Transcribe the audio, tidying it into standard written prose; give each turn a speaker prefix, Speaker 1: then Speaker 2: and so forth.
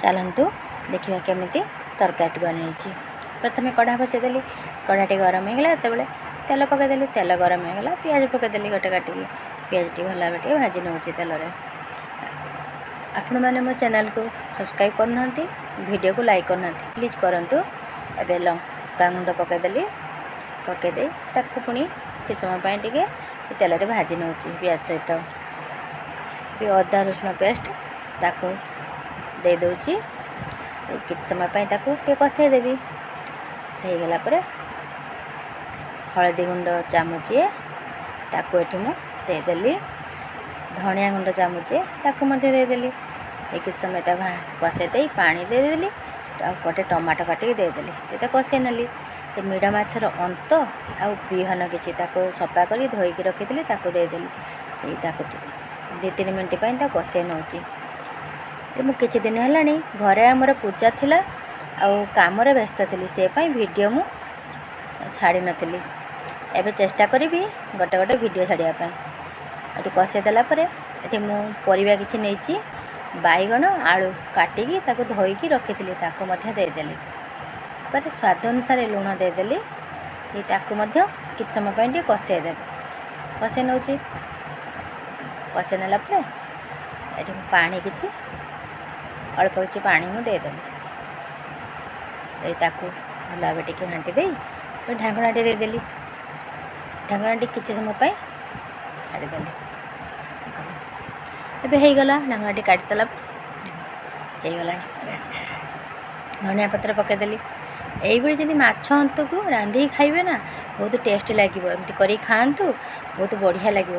Speaker 1: ଚାଲନ୍ତୁ ଦେଖିବା କେମିତି ତରକାରୀଟି ବନେଇଛି। ପ୍ରଥମେ କଢ଼ା ବସାଇଦେଲି। କଢ଼ାଟି ଗରମ ହେଇଗଲା ଯେତେବେଳେ ତେଲ ପକାଇଦେଲି। ତେଲ ଗରମ ହେଇଗଲା, ପିଆଜ ପକାଇଦେଲି ଗୋଟେ କାଟିକି। ପିଆଜଟି ଭଲ ଭାବେ ଟିକେ ଭାଜି ନେଉଛି ତେଲରେ। ଆପଣମାନେ ମୋ ଚ୍ୟାନେଲକୁ ସବସ୍କ୍ରାଇବ୍ କରୁନାହାନ୍ତି, ଭିଡ଼ିଓକୁ ଲାଇକ୍ କରୁନାହାନ୍ତି, ପ୍ଲିଜ୍ କରନ୍ତୁ। ଏବେ ଲଙ୍କା ଗୁଣ୍ଡ ପକାଇଦେଲି। ପକାଇ ଦେଇ ତାକୁ ପୁଣି କିଛି ସମୟ ପାଇଁ ଟିକେ ତେଲରେ ଭାଜି ନେଉଛି ପିଆଜ ସହିତ। ଏବେ ଅଦା ରସୁଣ ପେଷ୍ଟ ତାକୁ ଦେଇଦେଉଛି। କିଛି ସମୟ ପାଇଁ ତାକୁ ଟିକେ କଷେଇଦେବି। ହେଇଗଲା ପରେ ହଳଦୀ ଗୁଣ୍ଡ ଚାମଚିଏ ତାକୁ ଏଠି ମୁଁ ଦେଇଦେଲି। ଧନିଆ ଗୁଣ୍ଡ ଚାମଚିଏ ତାକୁ ମଧ୍ୟ ଦେଇଦେଲି। କିଛି ସମୟ ତାକୁ କଷେଇ ଦେଇ ପାଣି ଦେଇଦେଲି ଆଉ ଗୋଟେ ଟମାଟୋ କାଟିକି ଦେଇଦେଲି। ତ କଷେଇ ନେଲି। ମିଡ଼ ମାଛର ଅନ୍ତ ଆଉ ବିହନ କିଛି ତାକୁ ସଫା କରି ଧୋଇକି ରଖିଥିଲି, ତାକୁ ଦେଇଦେଲି। ଦେଇ ତାକୁ 2-3 ମିନିଟ୍ ପାଇଁ ତାକୁ କଷେଇ ନେଉଛି। ମୁଁ କିଛି ଦିନ ହେଲାଣି ଘରେ ଆମର ପୂଜା ଥିଲା ଆଉ କାମରେ ବ୍ୟସ୍ତ ଥିଲି, ସେ ପାଇଁ ଭିଡ଼ିଓ ମୁଁ ଛାଡ଼ି ନଥିଲି। ଏବେ ଚେଷ୍ଟା କରିବି ଗୋଟେ ଗୋଟେ ଭିଡ଼ିଓ ଛାଡ଼ିବା ପାଇଁ। ଏଠି କଷେଇ ଦେଲା ପରେ ଏଠି ମୁଁ ପରିବା କିଛି ନେଇଛି। ବାଇଗଣ ଆଳୁ କାଟିକି ତାକୁ ଧୋଇକି ରଖିଥିଲି, ତାକୁ ମଧ୍ୟ ଦେଇଦେଲି। ତାପରେ ସ୍ୱାଦ ଅନୁସାରେ ଲୁଣ ଦେଇଦେଲି। ତାକୁ ମଧ୍ୟ କିଛି ସମୟ ପାଇଁ ଟିକେ କଷେଇ ଦେବେ। କଷେଇ ନେଉଛି। କଷେଇ ନେଲା ପରେ ଏଠି ମୁଁ ପାଣି କିଛି, ଅଳ୍ପ କିଛି ପାଣି ମୁଁ ଦେଇଦେଲି। ଦେଇ ତାକୁ ଭଲ ଭାବେ ଟିକେ ଘାଣ୍ଟି ଦେଇ ଢାଙ୍କଣାଟି ଦେଇଦେଲି। ଢାଙ୍କଣାଟି କିଛି ସମୟ ପାଇଁ ଛାଡ଼ିଦେଲି। ଏବେ ହେଇଗଲା। ଢାଙ୍କଣାଟି କାଢ଼ିଦେଲା ପରେ ହେଇଗଲାଣି। ଧନିଆ ପତ୍ର ପକାଇଦେଲି। ଏଇଭଳି ଯଦି ମାଛ ଅନ୍ତକୁ ରାନ୍ଧିକି ଖାଇବେ ନା, ବହୁତ ଟେଷ୍ଟ ଲାଗିବ। ଏମିତି କରିକି ଖାଆନ୍ତୁ, ବହୁତ ବଢ଼ିଆ ଲାଗିବ।